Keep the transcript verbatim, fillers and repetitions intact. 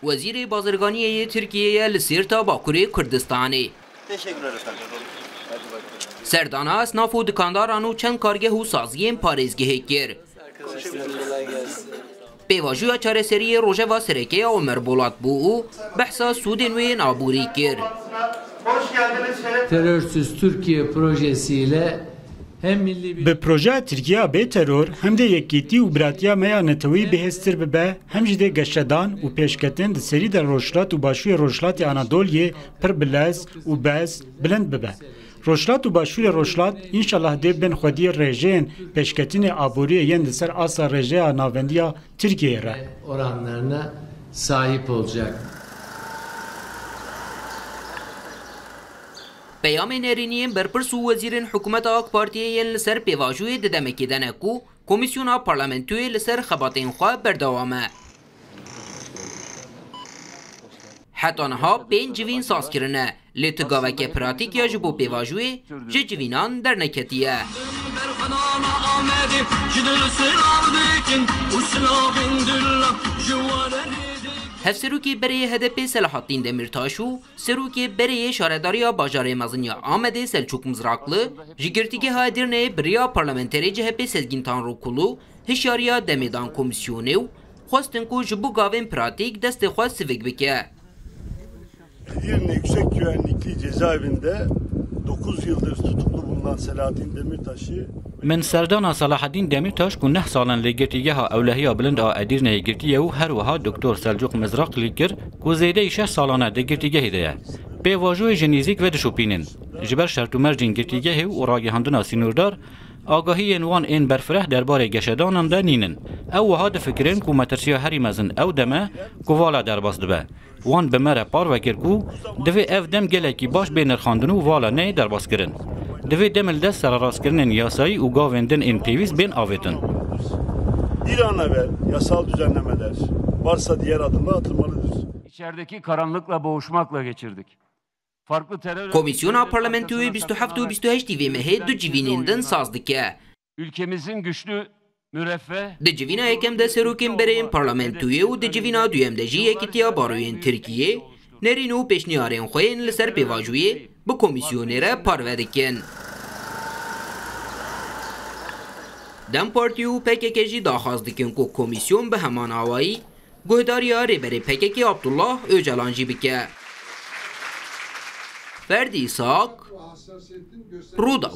Wezîrê Bazirganiyê yê Tirkiyeyê li Sêrta Bakurê Kurdistanê. Teşekkürler efendim. Serdana esnaf û dikandaran û çend kargeh û saziyên parêzgehê kir. Pêvajoya çareseriyê rojeva sereke ya Omer Bolat bû û behsa sûdên wê yên aborî kir. Terörsüz Türkiye projesiyle hem milli bir Bi projeya Tirkiye ya bê teror, hem dê yekîtî û biratiya me ya netewî bihêztir bibe, hem jî dê geşedan û pêşketin di serî de Rojhilat û Başûrê Rojhilatê Anadoliyê pir bi lez û bez bilind bibe. Rojhilat û Başûrê Rojhilat înşallah dê bên xwediyê rêjeyên pêşketinê aboriyê yên li ser asta rêjeya navendiya Tirkiyeyê re. Oranlarına sahip olacak. Peyamên nêrîniyên berpirs û wezîrên hikûmeta AK Partiyê yên li ser pêvajoyê di demekê de ne ku Komîsyona Parlamentoyê li ser xebatên xwe berdewam e. Heta niha pênc civîn saz kirine, lê tu gaveke pratîk ya ji bo pêvajoyê ji civînan derneketiye. Hevserokê berê H D P Selahattîn Demîrtaş û Serokê berê yê Şaredariya Bajarê Mezin ya Amedê Selçûk Mizrakli ji girtîgeha Edirneyê bi riya parlamenterê C H P Sezgîn Tanrokulu hişyariya demê dan komîsyonê û xwestin ku ji bo gavên pratîk destê xwe sivik bike. Edirne Yüksek Güvenlikli Cezaevinde dokuz yıldır tutuklu bulunan Selahattin Demirtaş'ı Min serdana Selahaddîn Demîrtaş ku neh sal in li Girtîgeha Ewlehiya Bilind a Edîrneyê girtiye û her wiha Doktor Selcûq Mizraqlî kir ku zêdeyî şeş salan e di girtîgehê de ye. Pêvajoyê ji nîzîk ve dişopînin. Ji ber şert û mercên girtîgehê û ragihandina sînordar, agahiyên wan ên berfireh derbarê geşedanan de nînin. Ew wiha difikirin ku metirsiya herî mezin ew dem e ku vala derbas dibe. Wan bi me re parve kir ku divê ev dem gelekî baş bê nirxandin û vala neyê derbas kirin. Divê dem li dest sererastkirinên yasayî û gavên din ên pêwîst bên avêtin. Bir an evvel yasal düzenlemeler varsa diğer adımlar atılmalıdır. İçerideki karanlıkla boğuşmakla geçirdik. Farklı terör Komîsyona Parlamentoyê bîst û heft û bîst û heşt vê mehê du civînên din saz dike. Ülkemizin güçlü, müreffeh Di civîna yekem de serokên berê yên parlamentoyê û di civîna duyem de jî Yekîtiya Baroyên Tirkiyê nerîn û pêşniyarên xwe yên li ser pêvajoyê bi komîsyonê re parve dikin. DEM Partî û P K K jî daxwaz dikin ku komîsyon bi heman awayî guhdariya rêberê P K K Abdullah Ocalan jî bike. Ferdî Îshak, Rûdaw.